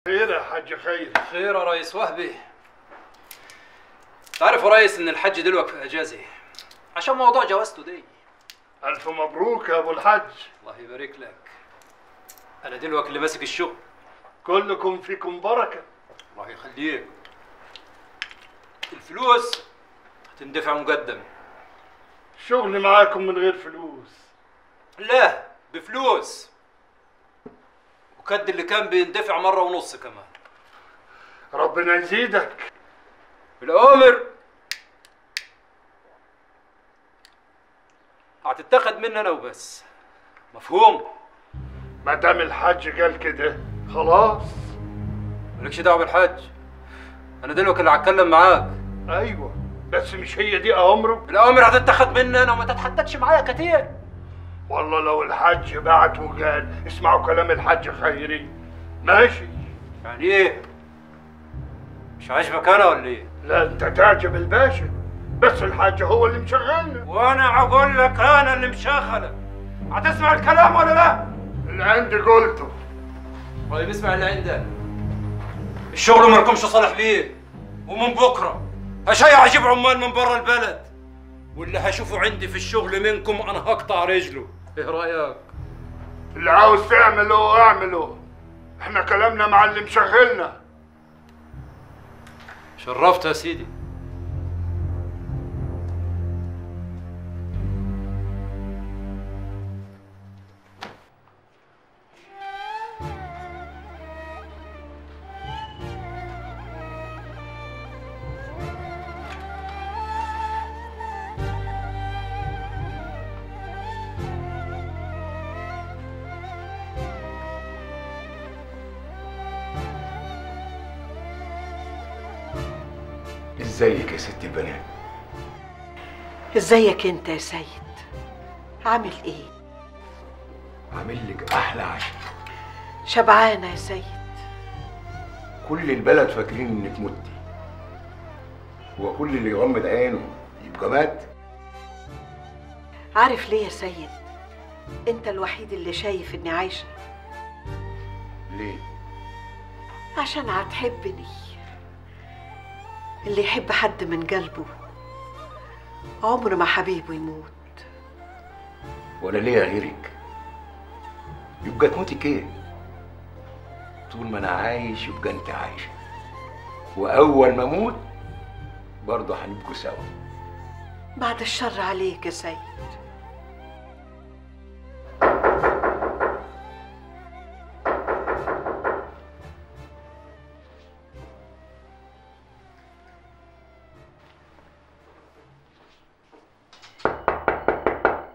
خير يا حاج خير. خير يا ريس وهبي. تعرف يا ريس ان الحاج دلوقتي في اجازه عشان موضوع جوازته دي. الف مبروك يا ابو الحاج. الله يبارك لك. انا دلوقتي اللي ماسك الشغل. كلكم فيكم بركة. الله يخليك. الفلوس هتندفع مقدم. الشغل معاكم من غير فلوس؟ لا بفلوس، وكد اللي كان بيندفع مرة ونص كمان. ربنا يزيدك. بالأوامر هتتاخد مني أنا وبس، مفهوم؟ ما دام الحاج قال كده خلاص. مالكش دعوة بالحاج، أنا دلوقتي اللي هتكلم معاك. أيوه بس مش هي دي أوامره؟ الأوامر هتتاخد مني أنا وما تتحددش معايا كتير. والله لو الحاج بعت وقال اسمعوا كلام الحاج خيري ماشي. يعني ايه؟ مش عاجبك انا ولا ايه؟ لا انت تعجب الباشا، بس الحاج هو اللي مشغلنا. وانا اقول لك انا اللي مشغلك. هتسمع الكلام ولا لا؟ اللي عندي قلته. طيب اسمع اللي عندك. الشغل مالكمش صالح بيه، ومن بكره هشيع اجيب عمال من بره البلد، واللي هشوفه عندي في الشغل منكم انا هقطع رجله. ايه رايك؟ اللي عاوز تعمله اعمله، احنا كلامنا مع اللي مشغلنا. شرفت يا سيدي. ازيك يا ست البنات؟ ازيك انت يا سيد؟ عامل ايه؟ عامل لك احلى عشاء. شبعانه يا سيد. كل البلد فاكرين انك متي. هو كل اللي يغمض عينه يبقى مات؟ عارف ليه يا سيد؟ انت الوحيد اللي شايف اني عايشه. ليه؟ عشان هتحبني. اللي يحب حد من قلبه عمره ما حبيبه يموت. ولا ليه غيرك؟ يبقى تموتي كيف؟ طول ما انا عايش يبقى انت عايشه، واول ما اموت برضه هنبقوا سوا. بعد الشر عليك يا سيد.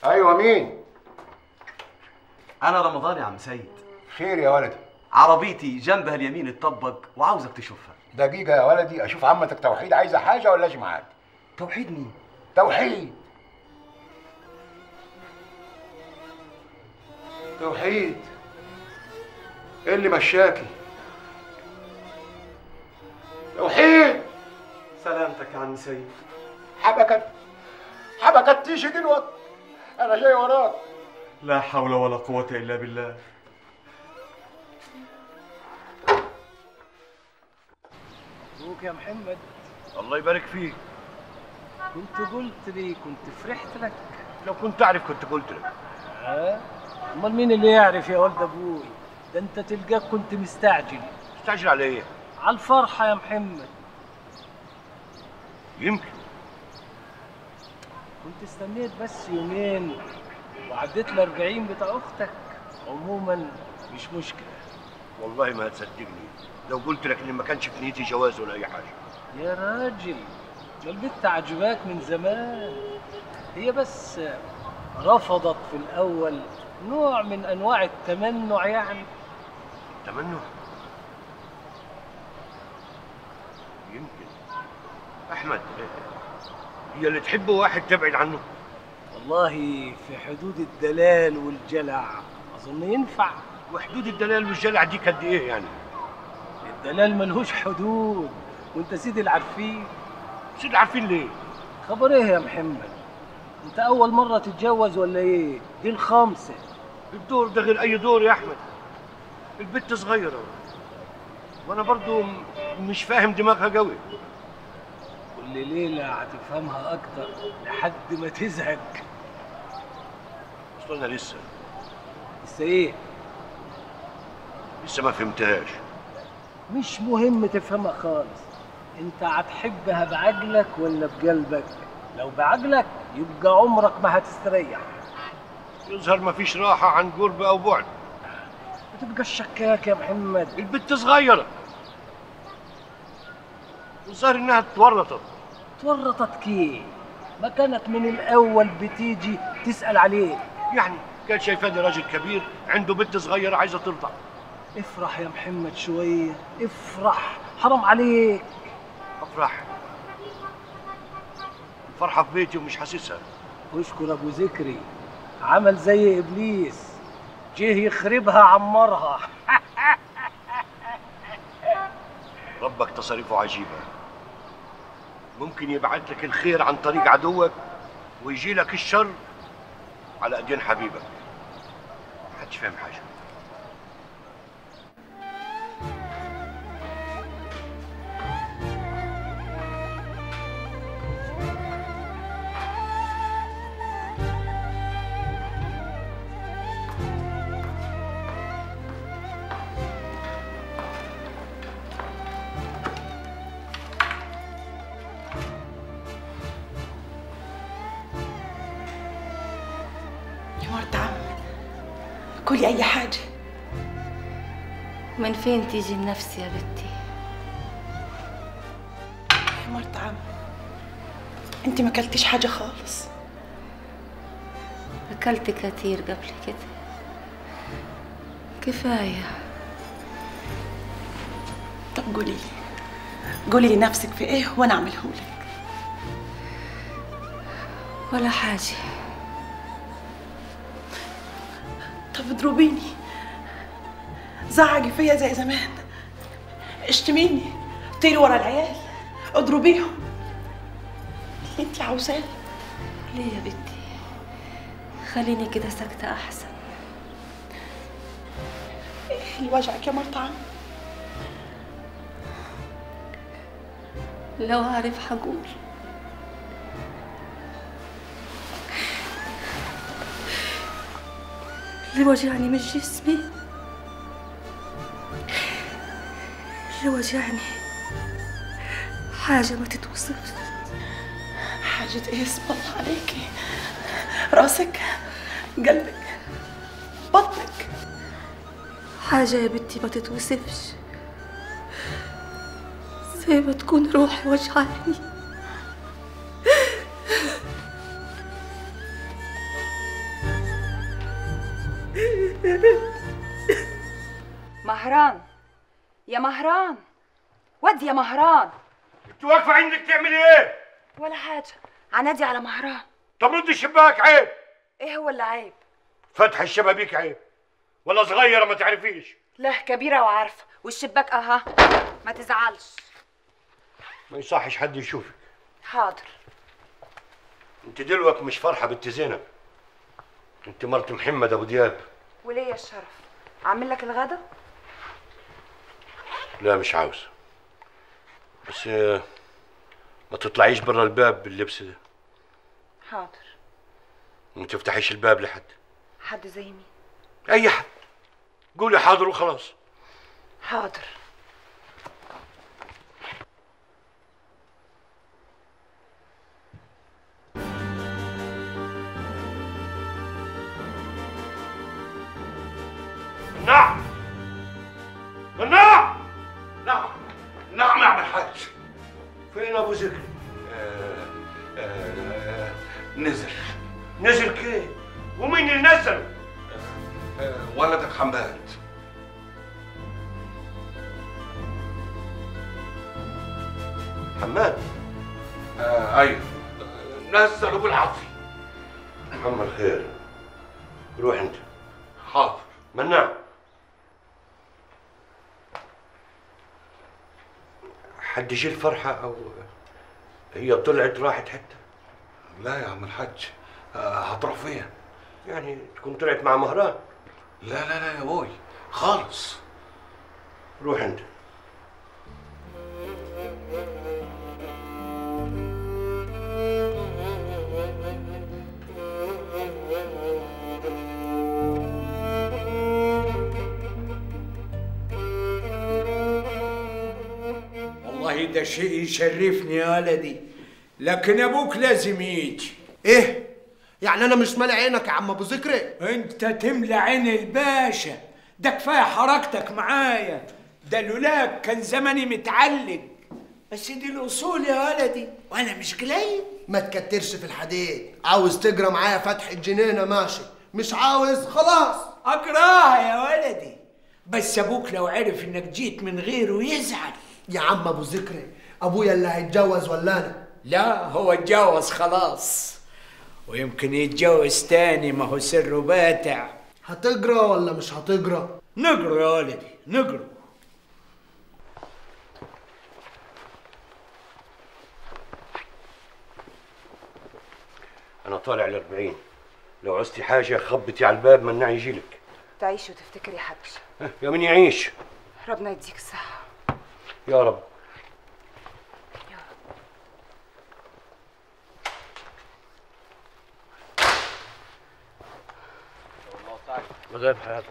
ايوه مين؟ انا رمضان يا عم سيد. خير يا ولدي. عربيتي جنبها اليمين اتطبق وعاوزك تشوفها. دقيقة يا ولدي اشوف عمتك توحيد عايزة حاجة ولا اجي معاك؟ توحيد مين؟ توحيد. توحيد ايه اللي مشاكي؟ توحيد. سلامتك يا عم سيد. حبكت تيجي دلوقتي، أنا جاي وراك. لا حول ولا قوة إلا بالله. مبروك يا محمد. الله يبارك فيك. كنت قلت لي كنت فرحت لك. لو كنت أعرف كنت قلت لك. ها؟ أمال مين اللي يعرف يا ولد أبوي؟ ده أنت تلقاك كنت مستعجل. مستعجل على إيه؟ على الفرحة يا محمد. يمكن. كنت استنيت بس يومين وعديت ال40 بتاع اختك. عموما مش مشكلة. والله ما هتصدقني لو قلت لك ان ما كانش في نيتي جواز ولا اي حاجة. يا راجل ده البت عجباك من زمان، هي بس رفضت في الاول نوع من انواع التمنع. يعني التمنع؟ يمكن. احمد هي اللي تحبه واحد تبعد عنه؟ والله في حدود الدلال والجلع اظن ينفع. وحدود الدلال والجلع دي قد ايه يعني؟ الدلال ملهوش حدود، وانت سيد العارفين. سيد العارفين ليه؟ خبر ايه يا محمد؟ انت اول مرة تتجوز ولا ايه؟ دي الخامسة. الدور ده غير اي دور يا احمد. البت صغيرة وانا برضو مش فاهم دماغها قوي. كل ليلة هتفهمها اكتر لحد ما تزهق. اصل انا لسه ايه؟ لسه ما فهمتهاش. مش مهم تفهمها خالص. انت هتحبها بعقلك ولا بقلبك؟ لو بعقلك يبقى عمرك ما هتستريح. يظهر مفيش راحة عن قرب أو بعد. ما تبقاش شكاك يا محمد. البنت صغيرة والظاهر إنها اتورطت. اتورطت كيف؟ ما كانت من الأول بتيجي تسأل عليه. يعني كان شايفاني راجل كبير عنده بنت صغيرة عايزة ترضع. افرح يا محمد شوية، افرح، حرام عليك. افرح؟ الفرحة في بيتي ومش حاسسها. اشكر أبو ذكري، عمل زي إبليس، جه يخربها عمرها. ربك تصاريفه عجيبة، ممكن يبعت لك الخير عن طريق عدوك ويجي لك الشر على ايدين حبيبك. محدش فاهم حاجة. كلي أي حاجة. من فين تيجي النفس يا بنتي؟ يا مرت عم، أنت ما أكلتيش حاجة خالص. أكلت كتير قبل كده، كفاية. طب قولي لي، قولي لي نفسك في إيه وأنا أعملهولك. ولا حاجة. طب اضربيني، زعجي فيا زي زمان، اشتميني، طيري ورا العيال، اضربيهم، اللي انت عاوزاه. ليه يا بنتي؟ خليني كده ساكتة أحسن. ايه اللي وجعك يا مرت عم؟ لو عارف حقول. اللي وجعني مش جسمي، اللي وجعني حاجة ما تتوصفش. حاجة ايه؟ اسم الله عليكي. راسك، قلبك، بطنك. حاجة يا بنتي ما تتوصفش، زي ما تكون روحي وجعاني. مهران، يا مهران، ودي يا مهران. انت واقفة عندك تعملي ايه؟ ولا حاجة، عنادي على مهران. طب ردي الشباك، عيب. ايه هو اللي عيب؟ فتح الشبابيك عيب، ولا صغيرة ما تعرفيش؟ لا كبيرة وعارفه، والشباك اها، ما تزعلش. ما يصحش حد يشوفك. حاضر. انت دلوقتي مش فرحه بنت زينب، انت مرت محمد ابو دياب. وليا الشرف. اعمل لك الغدا؟ لا مش عاوز، بس ما تطلعيش برا الباب باللبس ده. حاضر. وما تفتحيش الباب لحد. حد زي مين؟ اي حد. قولي حاضر وخلاص. حاضر. نعم نعم نعم نعم يا عم الحاج. فين ابو ذكري؟ نزل. نزل كيف؟ ومين اللي نزله؟ ولدك حماد. حماد؟ ايوه، نزله بالعافية. محمد خير، روح انت. حاضر. مناع، حد جه الفرحة أو هي طلعت راحت حتى؟ لا يا عم الحاج، هتروح فين؟ يعني تكون طلعت مع مهران. لا لا لا يا بوي خالص. روح أنت. والله ده شيء يشرفني يا ولدي، لكن ابوك لازم يجي. ايه؟ يعني انا مش مالي عينك يا عم ابو ذكري؟ انت تملى عين الباشا، ده كفاية حركتك معايا، ده لولاك كان زماني متعلق. بس دي الاصول يا ولدي، وانا مش قليل. ما تكترش في الحديد، عاوز تجرى معايا فتح الجنينة ماشي، مش عاوز خلاص. اجراها يا ولدي، بس ابوك لو عرف انك جيت من غيره يزعل. يا عم ابو ذكري، ابويا اللي هيتجوز ولا انا؟ لا هو اتجوز خلاص، ويمكن يتجوز تاني، ما هو سره باتع. هتجرى ولا مش هتجرى؟ نجرى يا ولدي نجرى. أنا طالع ال40، لو عوزتي حاجة خبطي على الباب منع يجيلك. تعيش وتفتكر يا حاج. يا من يعيش. ربنا يديك الصحة يا رب. يا رب. البقية في حياتك.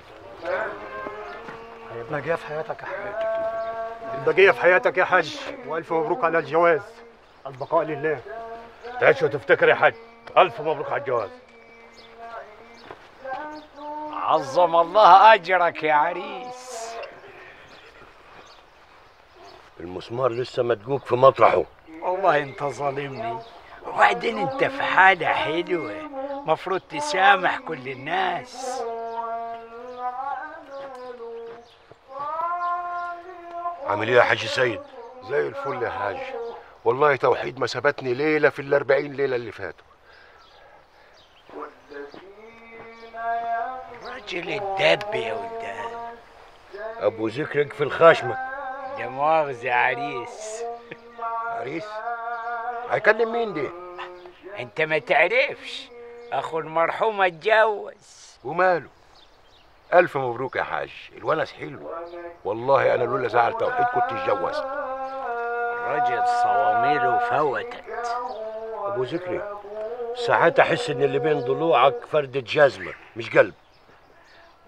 البقية في حياتك يا حاج. البقية في حياتك يا حاج، وألف مبروك على الجواز. البقاء لله. تعيش وتفتكر يا حاج، ألف مبروك على الجواز. عظم الله أجرك يا عريس. المسمار لسه مدقوق في مطرحه. والله أنت ظالمني، وبعدين أنت في حالة حلوة، مفروض تسامح كل الناس. عامل إيه يا حاج سيد؟ زي الفل يا حاج، والله توحيد ما سابتني ليلة في ال40 ليلة اللي فاتوا. راجل الدب يا ولدان. أبو ذكرك في الخشمة. لا مؤاخذة عريس. عريس؟ هيكلم مين دي؟ أنت ما تعرفش، أخو المرحوم اتجوز. وماله؟ ألف مبروك يا حاج، الونس حلو. والله أنا لولا زعل توحيد كنت اتجوزت. الراجل صواميله فوتت. أبو ذكري، ساعات أحس إن اللي بين ضلوعك فردة جزمة مش قلب.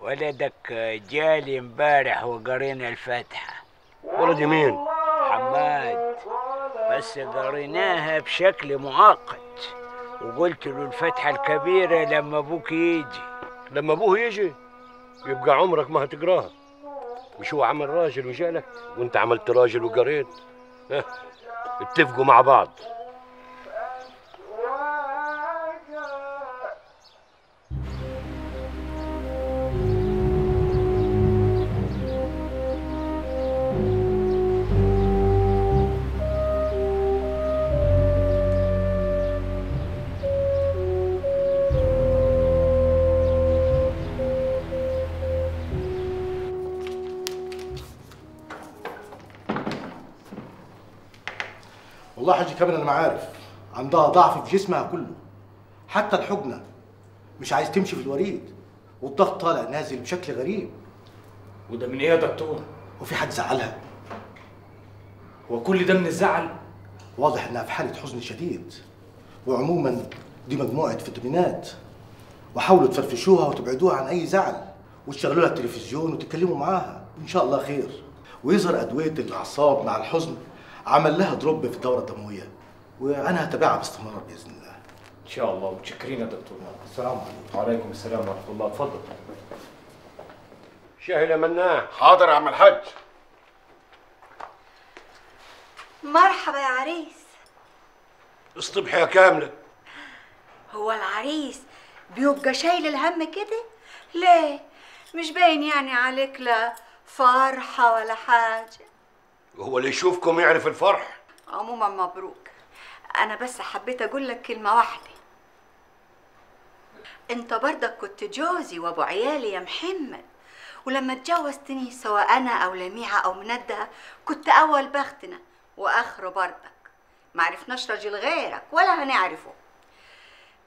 ولدك جالي امبارح وقرينا الفاتحة. ولدي مين؟ حماد، بس قريناها بشكل معقد، وقلت له الفاتحة الكبيرة لما أبوك يجي. لما أبوه يجي؟ يبقى عمرك ما هتقراها. مش هو عمل راجل وجالك وانت عملت راجل وقريت؟ ها؟ اتفقوا مع بعض. والله حاج كامل انا ما عارف، عندها ضعف في جسمها كله، حتى الحجنه مش عايز تمشي في الوريد، والضغط طالع نازل بشكل غريب. وده من ايه يا دكتور؟ وفي حد زعلها؟ هو كل ده من الزعل؟ واضح انها في حاله حزن شديد، وعموما دي مجموعة فيتامينات، وحاولوا تفرفشوها وتبعدوها عن اي زعل، وتشغلوا لها التلفزيون وتتكلموا معاها، ان شاء الله خير. ويظهر ادوية الاعصاب مع الحزن عمل لها drop في الدورة الدموية، وأنا هتابعها باستمرار بإذن الله. إن شاء الله. متشكرين يا دكتور. السلام عليكم. وعليكم السلام ورحمة الله. اتفضل. شاهد يا مناع. حاضر يا عم الحاج. مرحبا يا عريس. اصطبحي يا كاملة. هو العريس بيبقى شايل الهم كده؟ ليه؟ مش باين يعني عليك لا فرحة ولا حاجة. هو اللي يشوفكم يعرف الفرح. عموما مبروك. انا بس حبيت اقول لك كلمة واحدة. انت برضك كنت جوزي وابو عيالي يا محمد، ولما اتجوزتني سواء انا او لميعه او مندها كنت اول بختنا واخره برضك. ما عرفناش راجل غيرك ولا هنعرفه.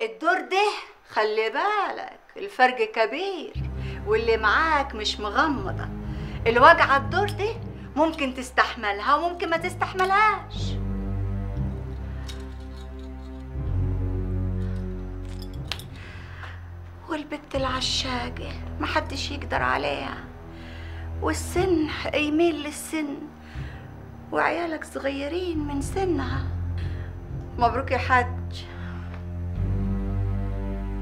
الدور ده خلي بالك الفرق كبير، واللي معاك مش مغمضه. الوجعه الدور ده ممكن تستحملها وممكن ما تستحملهاش. والبت العشاقة محدش يقدر عليها، والسن يميل للسن، وعيالك صغيرين من سنها. مبروك يا حاج.